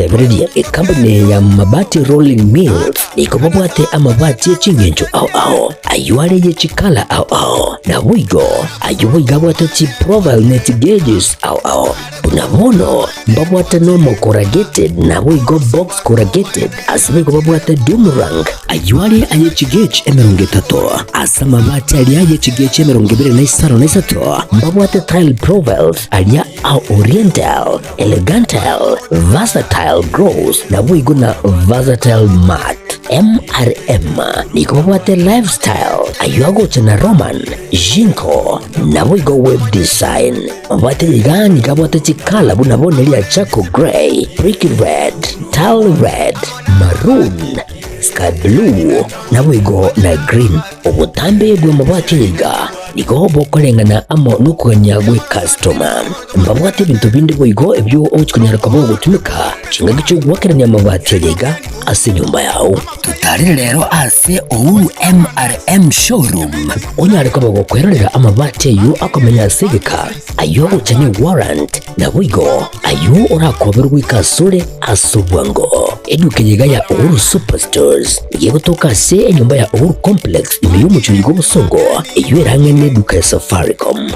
Ngotebererie, ekampuni eye ya Mabati Rolling Mills nigo babwate amabati e chingencho ao ao, ayio are ye chikala ao ao, naboigo ayio boigo abwate chiprofile ne chigauges ao ao. Buna bono mbabwate normal corrugated naboigo box corrugated, ase boigo babwate doom rank, ayio are aye chigauge 30, ase amabati aria aye chigauge 25, mbabwate tile profiles aria a Oriental, Elegantal, Versatile Gross, naboigo na Versatile Matte. MRM nigo babwate Lifestyle, ayio agocha na Roman, Jinko, naboigo Web Design. Babwate iga nigo abwate chikala buna bono eria Charcoal Grey, Brick Red, Tile Red, Maroon, Sky Blue, naboigo na Green. Obotambe bw'amabati aya iga nigo bokoreng'ana amo nokogania gw'ekastoma. Mbabwate ebinto binde boigo ebio ogochia konyara koba ogotumeka chingaki chi'ogoakerania amabati aya iga ase enyomba yao. Totarere rero ase Uhuru MRM Showroom onyare koba gokwerorera amabati ayio akomenya ase egeka, ayio agocha ne warrant, Naboigo ayio orakoberwe goika asore ase obwango. Eduka eye iga ya Uhuru Superstores nigo egotoka ase enyomba ya Uhuru Complex ime y'omochie oiga obosongo, eyio ere ang'e neduka ya Safaricom.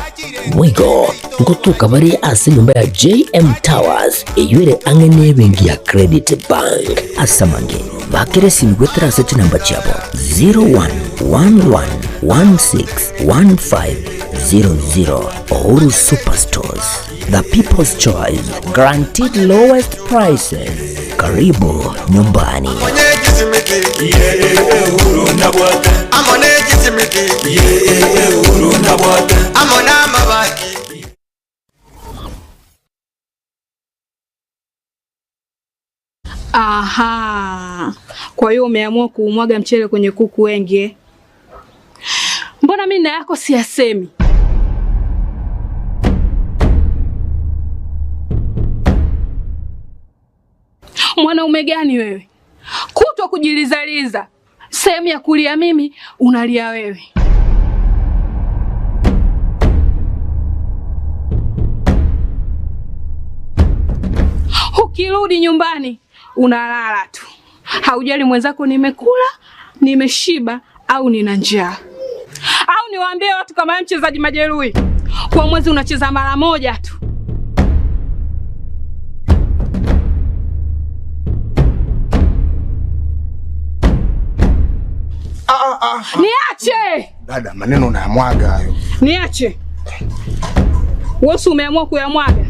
Boigo ngotoka bare ase enyomba ya JM Towers eyio ere ang'e nebenki ya Credit Bank. Ase amange, bakera esimi goetera ase chinamba chiabo 0111161500. Uhuru Superstores, the people's choice, guaranteed lowest prices. Karibu nyumbani. Aha, kwa hiyo umeamua kuumwaga mchele kwenye kuku wengi eh? Mbona mimi na yako siyasemi? Mwanaume gani wewe? Kutwa kujilizaliza, sehemu ya kulia mimi unalia wewe. Ukirudi nyumbani unalala tu, haujali mwenzako nimekula, nimeshiba au nina njaa. Au niwaambie watu kama wewe mchezaji majeruhi, kwa mwezi unacheza mara moja tu. Niache! Dada, maneno unayamwaga hayo. Niache. Wewe umeamua kuyamwaga.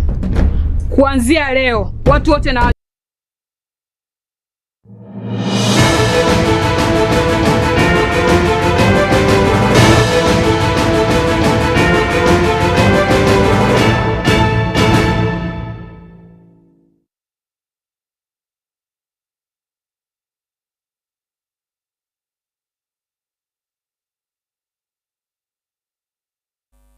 Kuanzia leo watu wote na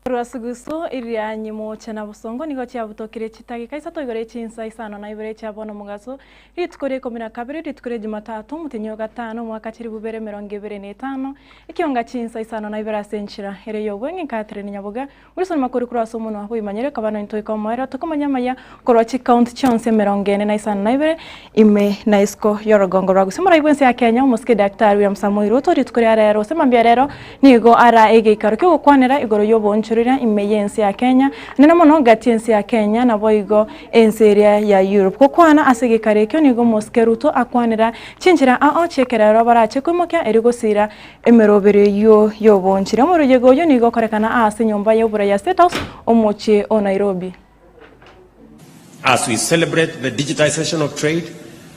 Korwa sugusu iria nyimoche na bosongo nigo chiabutokire chitageka isato igoro chinsa isano na ibere chia bono mogaso rituko ria ikomi na kabere rituko ria jumatatu omotenyi o gatano omwaka chilifu bibere emerongo ebere na etano ekionga chinsa isano na ibere ase enchera ere y'obweng'e Catherine Nyaboga Wilson Makori korwa ase omonwa bw'oimanyire ekaba nointwe goika omoerio tokomanya amaya korwa chikaunti chionsi emerongo ene na isano na ibere ime na isiko y'orogongo rwa Gusii. Omorai bw'ense ya Kenya omosike Daktari William Samoei Ruto rituko ria rero gose mambia rero nigo ara egeikaro ki'ogokwanera igoro y'oboonchoreria ime y'ense ya Kenya nene mono gati y'ense ya Kenya naboigo ense eria ya Europe. Gokwana ase egeikaro ekio nigo omosike Ruto akwanera chinchera ao chi'ekerero barache koimokia erio gosira emeroberio eyio y'oboonchoreria. Omoroyega oyio nigo okorekana aase enyomba y'oborai ya State House omochie o Nairobi. As we celebrate the digitization of trade,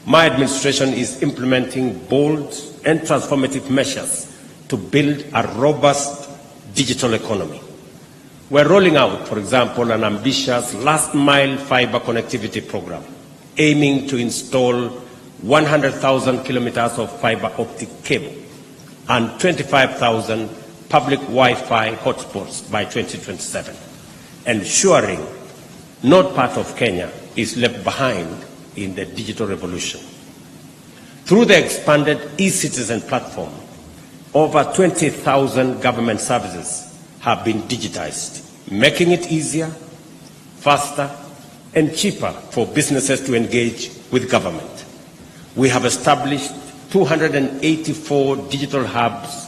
my administration is implementing bold and transformative measures to build a robust digital economy. We're rolling out, for example, an ambitious last mile fiber connectivity program aiming to install 100,000 kilometers of fiber optic cable and 25,000 public Wi-Fi hotspots by 2027, ensuring no part of Kenya is left behind in the digital revolution. Through the expanded e-citizen platform, over 20,000 government services have been digitized, making it easier, faster, and cheaper for businesses to engage with government. We have established 284 digital hubs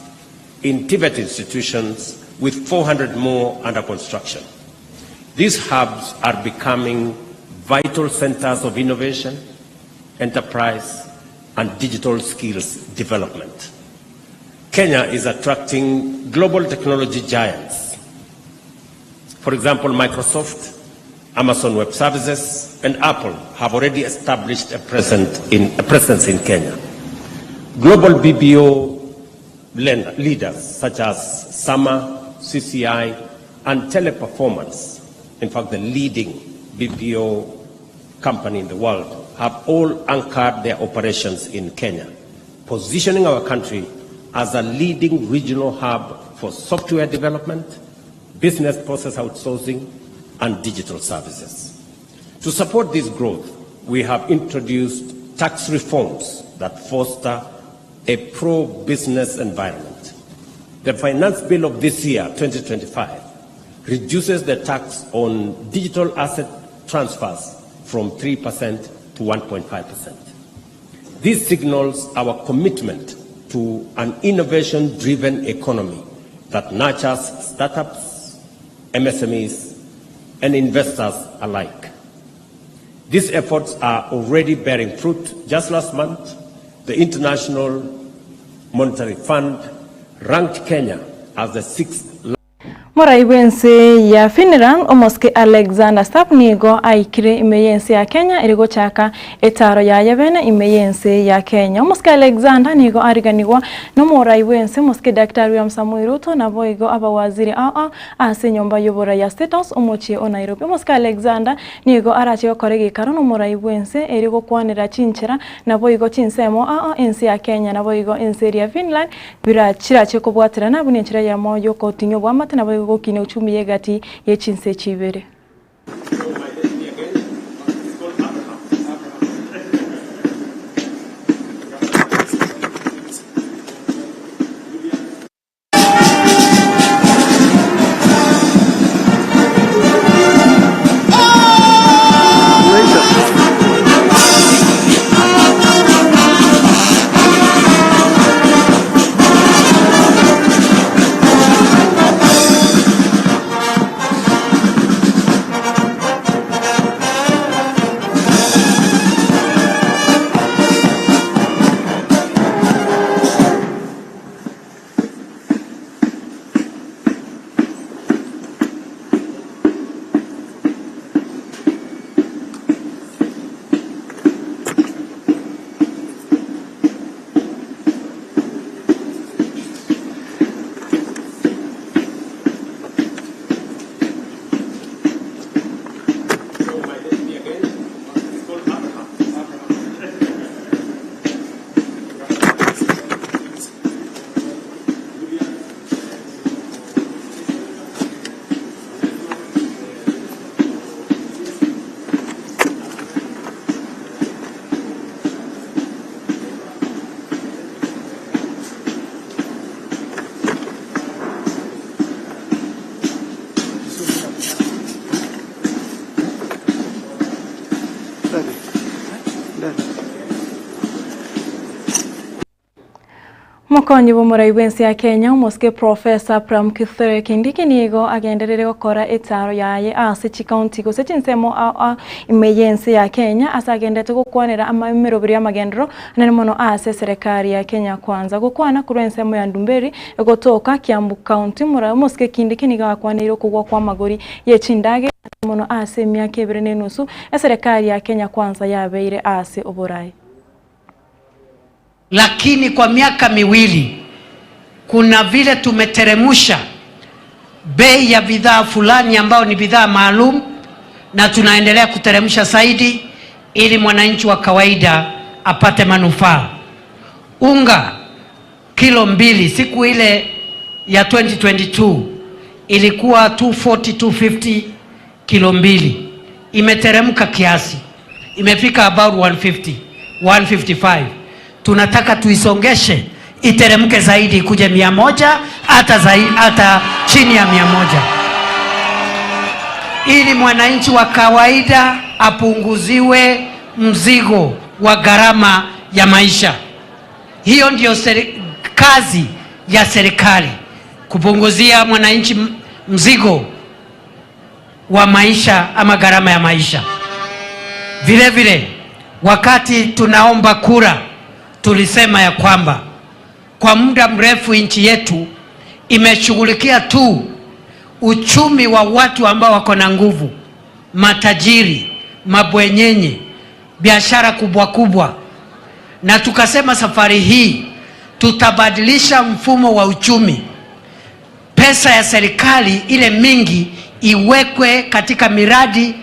in TVET institutions with 400 more under construction. These hubs are becoming vital centers of innovation, enterprise, and digital skills development. Kenya is attracting global technology giants. For example, Microsoft, Amazon Web Services, and Apple have already established a, present in, a presence in Kenya. Global BBO leaders such as SAMA, CCI, and Teleperformance, in fact, the leading BPO company in the world, have all anchored their operations in Kenya, positioning our country as a leading regional hub for software development, business process outsourcing, and digital services. To support this growth, we have introduced tax reforms that foster a pro-business environment. The finance bill of this year, 2025, reduces the tax on digital asset transfers from 3% to 1.5%. This signals our commitment to an innovation-driven economy that nurtures startups, MSMEs, and investors alike. These efforts are already bearing fruit. Just last month, the International Monetary Fund ranked Kenya as the sixth Morai bw'ense ya Finland, omosike Alexander Stubb nigo aikire ime y'ense ya Kenya ere gochaka etaro yaye bene ime y'ense ya Kenya. Omosike Alexander nigo ariganigwa nomorai bw'ense omosike Daktari William Samoei Ruto naboigo abawaziri ao ao ase enyomba y'oborai ya State House omochie o Nairobi. Omosike Alexander nigo arache gokora egekaro nomorai bw'ense erio gokwanera chinchera Naboigo chinsemo aa ense ya Kenya naboigo ense eria ya Finland bira chirache kobwaterana buna enchera eyemo y'ogotinyia oboamate naboigo gokinia uchumi y'egati ye chinse echi ibere. Omokonyi bw'omorai bw'ense ya Kenya, omosike Professor Abraham Kithure Kindiki nigo agenderere gokora etaaro yaye ase chikaunti gose chinsemo ao ao ime y'ense ya Kenya ase agenderete gokwanera emeroberi y'amagenderero anene mono ase eserekari ya Kenya Kwanza. Gokwana korwa ensemo ya Ndumberi egotoka Kiambu County, omorai omosike Kindiki nigo akwaneire okogwa kw'amagori ye chindagera anene mono ase emiaka ebere na enusu eserekari ya Kenya Kwanza yabeire ase oborai. Lakini kwa miaka miwili kuna vile tumeteremusha bei ya bidhaa fulani ambayo ni bidhaa maalum, na tunaendelea kuteremsha zaidi ili mwananchi wa kawaida apate manufaa. Unga kilo mbili siku ile ya 2022 ilikuwa 240 250 kilo mbili, imeteremka kiasi, imefika about 150 155. Tunataka tuisongeshe iteremke zaidi ikuje 100 hata zaidi, hata chini ya 100 ili mwananchi wa kawaida apunguziwe mzigo wa gharama ya maisha. Hiyo ndiyo kazi ya serikali, kupunguzia mwananchi mzigo wa maisha ama gharama ya maisha. Vile vile wakati tunaomba kura tulisema ya kwamba kwa muda mrefu nchi yetu imeshughulikia tu uchumi wa watu ambao wako na nguvu, matajiri, mabwenyenye, biashara kubwa kubwa, na tukasema safari hii tutabadilisha mfumo wa uchumi. Pesa ya serikali ile mingi iwekwe katika miradi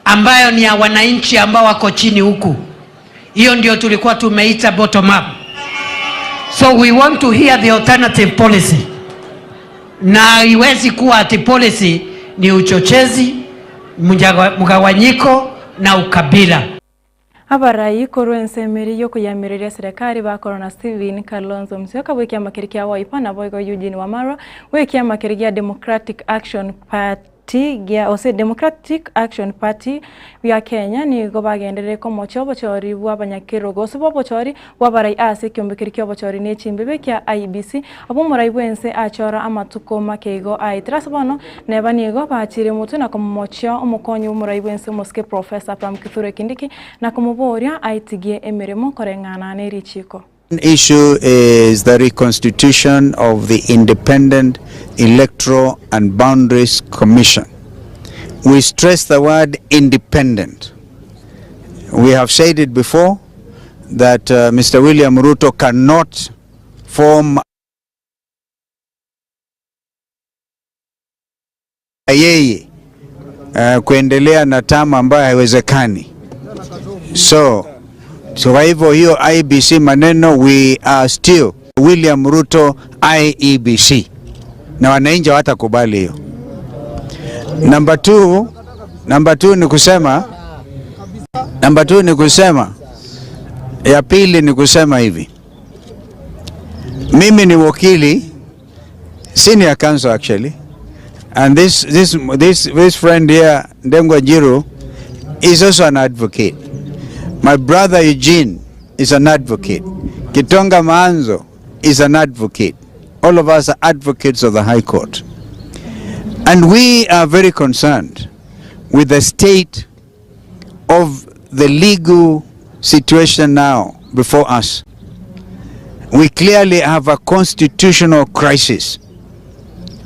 ambayo ni ya wananchi ambao wako chini huku. Hiyo ndio tulikuwa tumeita bottom up. So we want to hear the alternative policy, na haiwezi kuwa ati policy ni uchochezi, mgawanyiko na ukabila. Abarai korwa ensemeri yokoyamereria serikali bakorwa na Stephen Kalonzo Musyoka bwa ekiama keria kia Wiper nabo igo Eugene Wamalwa bwa ekiama keria gia Democratic Action Party gia ose Democratic Action Party bia Kenya nigo bagenderere komochia obochori bwa abanyakerogo gose bwa obochori bwa abarai ase ekiombe keria kia obochori na echimbebe kia IEBC abwo omorai bwa ense achora amatuko make igo aetire ase bono neba nigo bachire motwe na komochia omokonyi bwa omorai bwa ense omosike Professor Abraham Kithure Kindiki na komoboria aitigie emeremo koreng'ana na erichiko. Issue is the reconstitution of the Independent Electoral and Boundaries Commission. We stress the word independent. We have said it before that Mr. William Ruto cannot form yeye kuendelea na tama ambayo haiwezekani. So kwa hivyo hiyo IEBC maneno, we are still William Ruto IEBC na wananchi hawatakubali hiyo. Number two ni kusema, number two ni kusema, ya pili ni kusema hivi. Mimi ni wakili, senior counsel actually, and this friend here, Ndegwa Njiru, is also an advocate. My brother Eugene is an advocate. Gitonga Maanzo is an advocate. All of us are advocates of the High Court. And we are very concerned with the state of the legal situation now before us. We clearly have a constitutional crisis.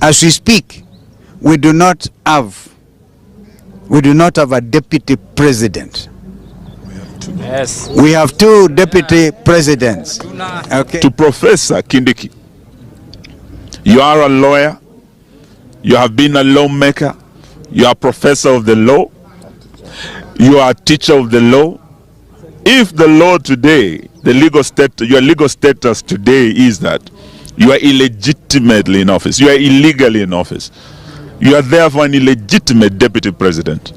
As we speak, we do not have a deputy president. Yes. We have two deputy presidents. Okay. To Professor Kindiki, you are a lawyer, you have been a lawmaker, you are a professor of the law, you are a teacher of the law. If the law today, the legal state, your legal status today is that you are illegitimately in office, you are illegally in office, you are therefore an illegitimate deputy president.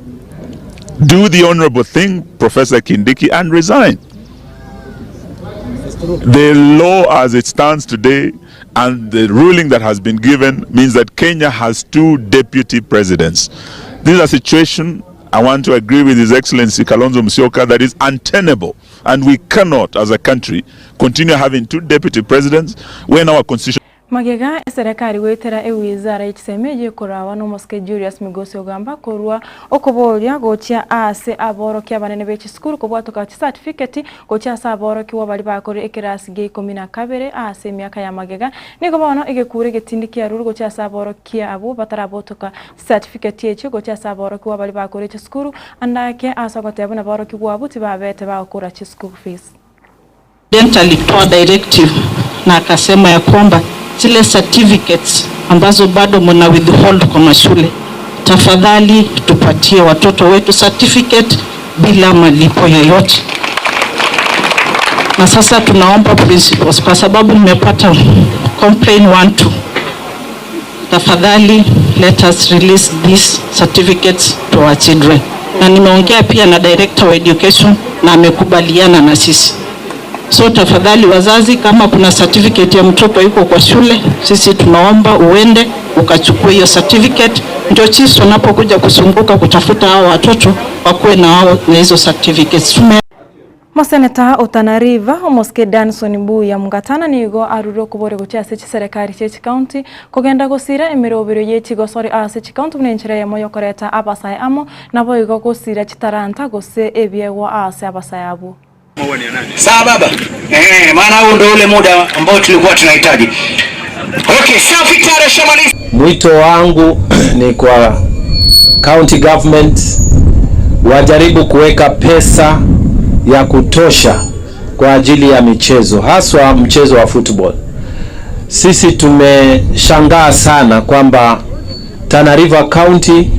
Do the honorable thing, Professor Kindiki, and resign. The law as it stands today and the ruling that has been given means that Kenya has two deputy presidents. This is a situation, I want to agree with His Excellency Kalonzo Musyoka, that is untenable, and we cannot as a country continue having two deputy presidents when our constitution Magega eserekari gwetera ewizara y'ekiseme gikorawa n'omosike Julius Migosi ogamba korwa okoboria gochia ase aborokia abanene b'echisukuru kobwatoka chicertificate gochia ase aborokiwa bari bakore ekerasi gia ikomi na kabere ase emiaka ya magega nigo bono egekure egetindi kiaruru gochia ase aborokia abo batarabotoka certificate echi gochia ase aborokiwa bari bakore echisukuru andake ase ogoteba naborokiwa abo tibabete bagokora chischool fees. President alitoa directive na akasema ya kwamba zile certificates ambazo bado mna withhold kwa mashule, tafadhali tupatie watoto wetu certificate bila malipo yoyote. Na sasa tunaomba principals, kwa sababu nimepata complaint 1 2, tafadhali let us release these certificates to our children. Na nimeongea pia na director wa education na amekubaliana na sisi. So tafadhali wazazi, kama kuna certificate ya mtoto yuko kwa shule, sisi tunaomba uende ukachukue hiyo certificate, ndio chiefs wanapokuja kusumbuka kutafuta hao watoto Wakuwe na wao na hizo certificates. Tume Moseneta o Tana River, omosike Danson Mbuya Mungatana nigo arure okobori gochia ase chiserekari chie chikaunti kogenda gosira emeroberio ye chigosori ase chikaunti buna enchera eyemo yokoreta abasae amo naboigo gosira chitaranta gose ebiegwa ase abasae abwo. Sawa baba. Eh, maana huu ndio ule muda ambao tulikuwa tunahitaji. Okay, safi tayari shamaliza. Mwito wangu ni kwa county government wajaribu kuweka pesa ya kutosha kwa ajili ya michezo, haswa mchezo wa football. Sisi tumeshangaa sana kwamba Tana River County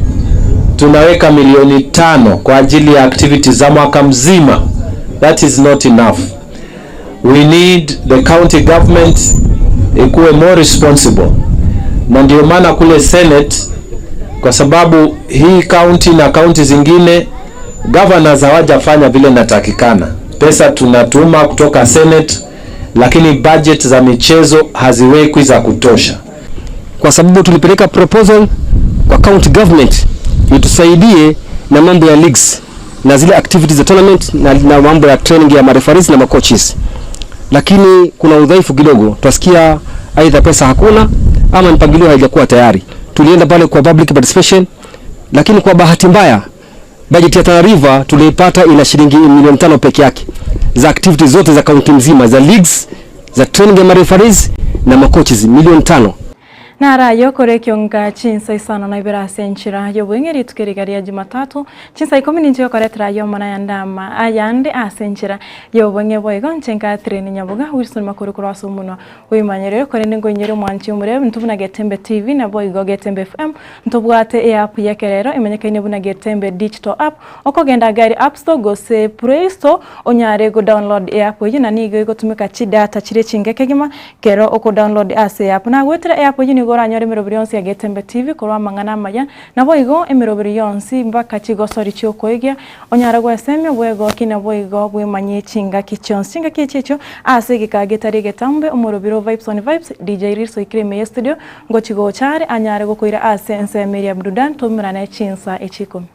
tunaweka milioni tano kwa ajili ya activities za mwaka mzima. That is not enough. We need the county government ikuwe more responsible, na ndio maana kule Senate, kwa sababu hii county na county zingine governors hawajafanya vile inatakikana. Pesa tunatuma kutoka Senate, lakini budget za michezo haziwekwi za kutosha. Kwa sababu tulipeleka proposal kwa county government itusaidie na mambo ya leagues na zile activities za tournament na, na mambo ya training ya mareferees na macoaches, lakini kuna udhaifu kidogo. Twasikia aidha pesa hakuna ama mpangilio haijakuwa tayari. Tulienda pale kwa public participation, lakini kwa bahati mbaya bajeti ya Tana River tuliipata ina shilingi milioni tano peke yake za activities zote za kaunti mzima za leagues za training ya mareferees na macoaches milioni tano. Naro ayio kore ekionga chinsa isano na ibere ase enchera y'oboing'e rituko eriga ria Jumatatu, chinsa ikomi ninche gokoretera ayio amang'ana ayande ama ayande ase enchera y'oboing'e boigo inche Catherine Nyaboga, Wilson Makori korwa ase omonwa oimanyerire korende nkoinyore omwanchi omorebe intwe buna Getembe TV naboigo Getembe FM ntobwate eapp y'ekerero emanyekaine buna Getembe Digital App okogenda gari App Store gose Play Store onyare go download eapp eyio na nigo egotumeka chidata chire chinke kegima Kero okodownload ase eapp. Nagoetera eapp eyio nigo oranyore emeroberi yonsi ya Getembe TV korwa amang'ana amaya, naboigo emeroberi yonsi mpaka chigosori chiokoegia, onyare gwesemia bwegokie naboigo bwemanyie chingaki chionsi. Chingaki echi echio ase egekaa getari egetambe omorobiri o Vibes on Vibes, DJ Rirso oikire ime ye studio, ngochi gocha are anyare gokoira ase ensemo eria ya Burudani toumerane chinsa echi ikomi.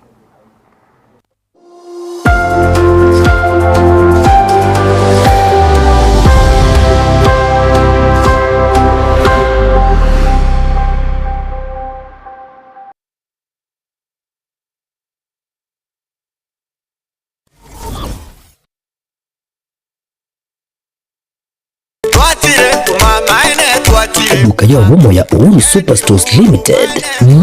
Eduka y'obomo ya Uhuru Superstores Limited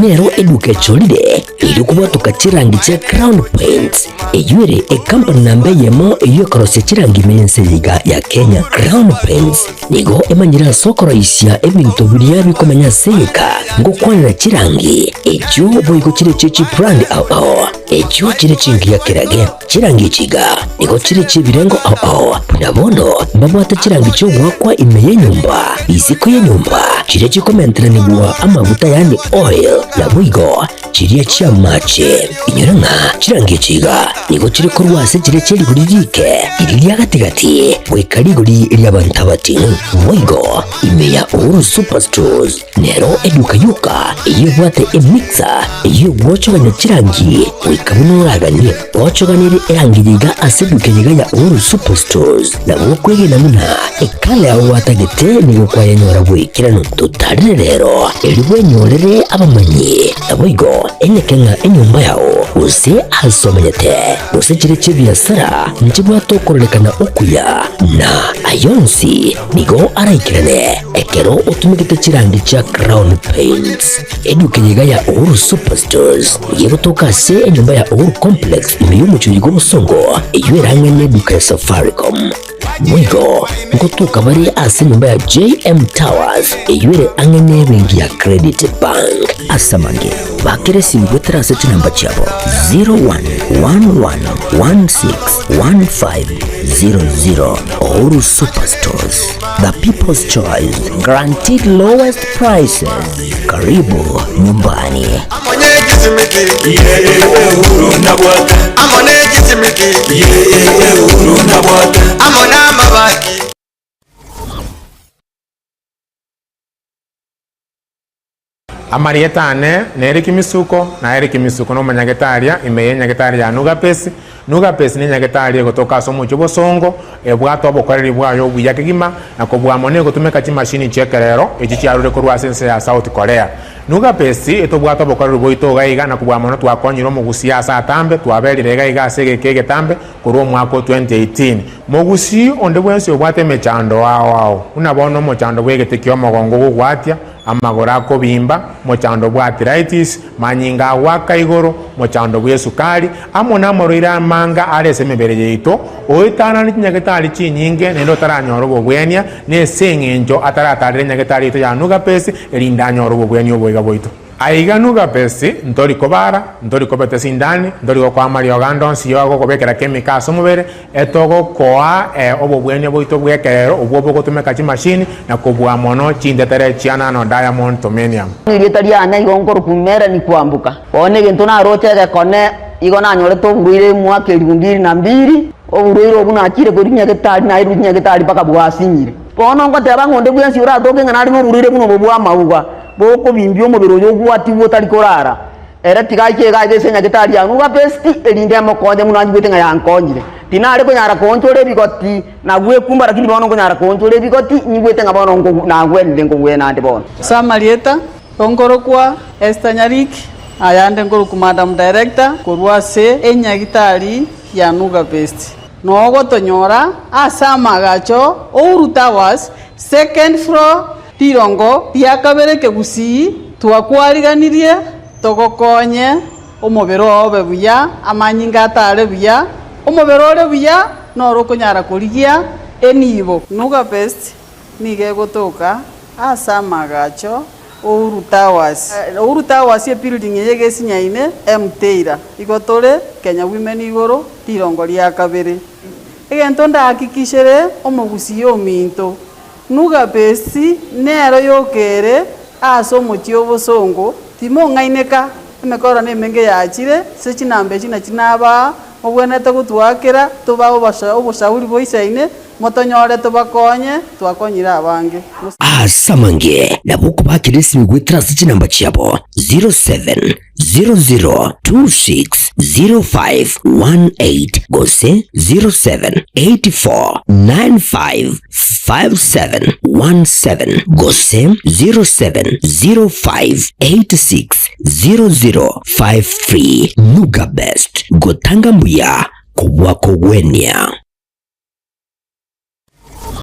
nero eduka echorire erio kobwatoka chirangi chia Crown Paints eyio ere ekampani namba eyemo eyio ekorosia chirangi ime y'ense eye iga ya Kenya. Crown Paints nigo emanyire ase okoroisia ebinto biria bikomenya ase egeka ngokwanera chirangi echio boigo chire chie chibrand ao ao echio chire chingiya kerage. Chirangi echi iga nigo chire chi'ebirengo ao ao, buna bono mbabwate chirangi chi'ogoakwa ime y'enyomba, isiko y'enyomba, chiria chikomenteranigwa amaguta yaani oil, naboigo chiria chi'amache. Inyora ng'a chirangi echi iga nigo chire korwa ase chiria chie rigori riike, riria ria gati-gati, goika rigori ri'abanto abating'u. Boigo ime ya Uhuru Superstores Nero eduka yoka eyio ebwate emixer eyio egwochogania chirangi goika buna oraganie. Gwochoganirie erangi yiga ase eduka eyio ya Uhuru Superstores nabo okwegena buna ekala yao gwatagete nigo kwayenyora bwaikeranu. Totarire rero erio bwenyorere abamanyi naboigo enyeke ng'a enyomba yao gose ase omenyete gose chire chi'ebiasara nchibwate okororekana okuya na ayonsi Nigo araikerane ekero otumegete chirangi chia Crown Paints. Eduka eye iga ya Uhuru Superstores nigo egotoka ase enyomba ya Uhuru Complex ime y'omochie oyo bw'Obosongo eyio erang'ane eduka ya Safaricom. Boigo ngotoka bare ase enyomba ya JM Towers eyio ere ang'e n'ebenki ya Credit Bank. Ase amange, bakera esimi goetera ase chinamba chiabo 0111161500. Uhuru Superstores, the people's choice, guaranteed lowest prices. Karibu nyumbani. Amarieta ane n'Eric Misuko, na Eric Misuko nomonyagetaria ime y'enyagetari ya Nugapesi. Nugapesi nenyagetari egotoka ase omochie obosongo, ebwate obokoreri bwaye obuya kegima, na kobua mono egotumeka chimashini chi'ekerero echi chiarure korwa ase ense ya South Korea. Nugapesi etobwate obokoreri bwaito iga iga na kobua mono twakonyire omogusii ase atambe, twaberire iga iga ase egeka egetambe korwa omwaka o 2018. Mogusii onde bwensi obwate emechando ao ao, buna bono omochando bw'egete ki'omogongo ogogwatia, amagoro akobimba, mochando bw'arthritis, manyinga agoaka igoro, mochando bw'esukari, amo namarwaire amanga are ase emebere yaito, oetanane chinyagetari chinyinge naende otaranyora obobwenia, nese eng'encho ataratarera enyagetari yaito ya Nugapesi, erinde anyore obobwenia oboiga bwaito. Aiga Nugapesi, ntori kobara, ntori kobeta esindani, ntori gokoa amariogo ande onsi y'ogokobekera kemika ase omobere, Etogokoa obobwenia bwaito bw'ekerero obwo bogotumeka chimashini na kobua mono chintetere chia nano diamond tomenium. Erieta riane igo nkorokwa Melanie Kwamboka. Bono egento naroche egekone igo nanyorete oborwaire mwaka elifu mbili na mbili, oborwaire obwo nachire korwa nyagetari nairwe nyagetari mpaka bwasinyire. Bono ngoteba ng'a onde bwensi oratoke ng'a nare noborwaire buna obo bw'amauga, bokobimbia omobere oyo ogwatigwe otari korara, Ere tiga aiche iga aiga ase enyagetari ya Nugapesti, erinde emokonye buna anyigwete ng'a yankonyire. Tinare konyara koonchora ebigoti na gwekumba, lakini bono nkonyara koonchora ebigoti, nyigwete ng'a bono nagwenire nkogwena ande bono. Ase amarieta, nkorokwa Esther Nyariki, ayande nkorokwa Madam Director korwa ase enyagitari ya Nugapesti. Nogotonyora ase amaagacho Uhuru Towers, second floor, rirongo ria kabere Kegusii, twakwariganirie Togokonye omobere oo obe buya, amanyinga atare buya, omobere ore buya noro okonyara korigia enibo. Nuga Best nigo egotoka ase amagacho Uhuru Towers. Uhuru Towers ebuilding eye egesinyaine Mteira. Igo tore Kenya Women igoro rirongo ria kabere. Egento ndahakikishere omogusii ominto, Nuga Best nero yokere ase omochie obosongo. Timong'aineka, emekoro nemenge yachire, ase chinamba echi nachi nabaa, mobwenerete gotwakera, tobae oboshauri boisaine, motonyore tobakonye, twakonyire abange. Ase amange nabo okobakera esimi goetera ase chinamba chiabo 0700260518 gose 078495 5717 gose 0705860053 Nuga Best, gotanga mbuya kobua kogwenia.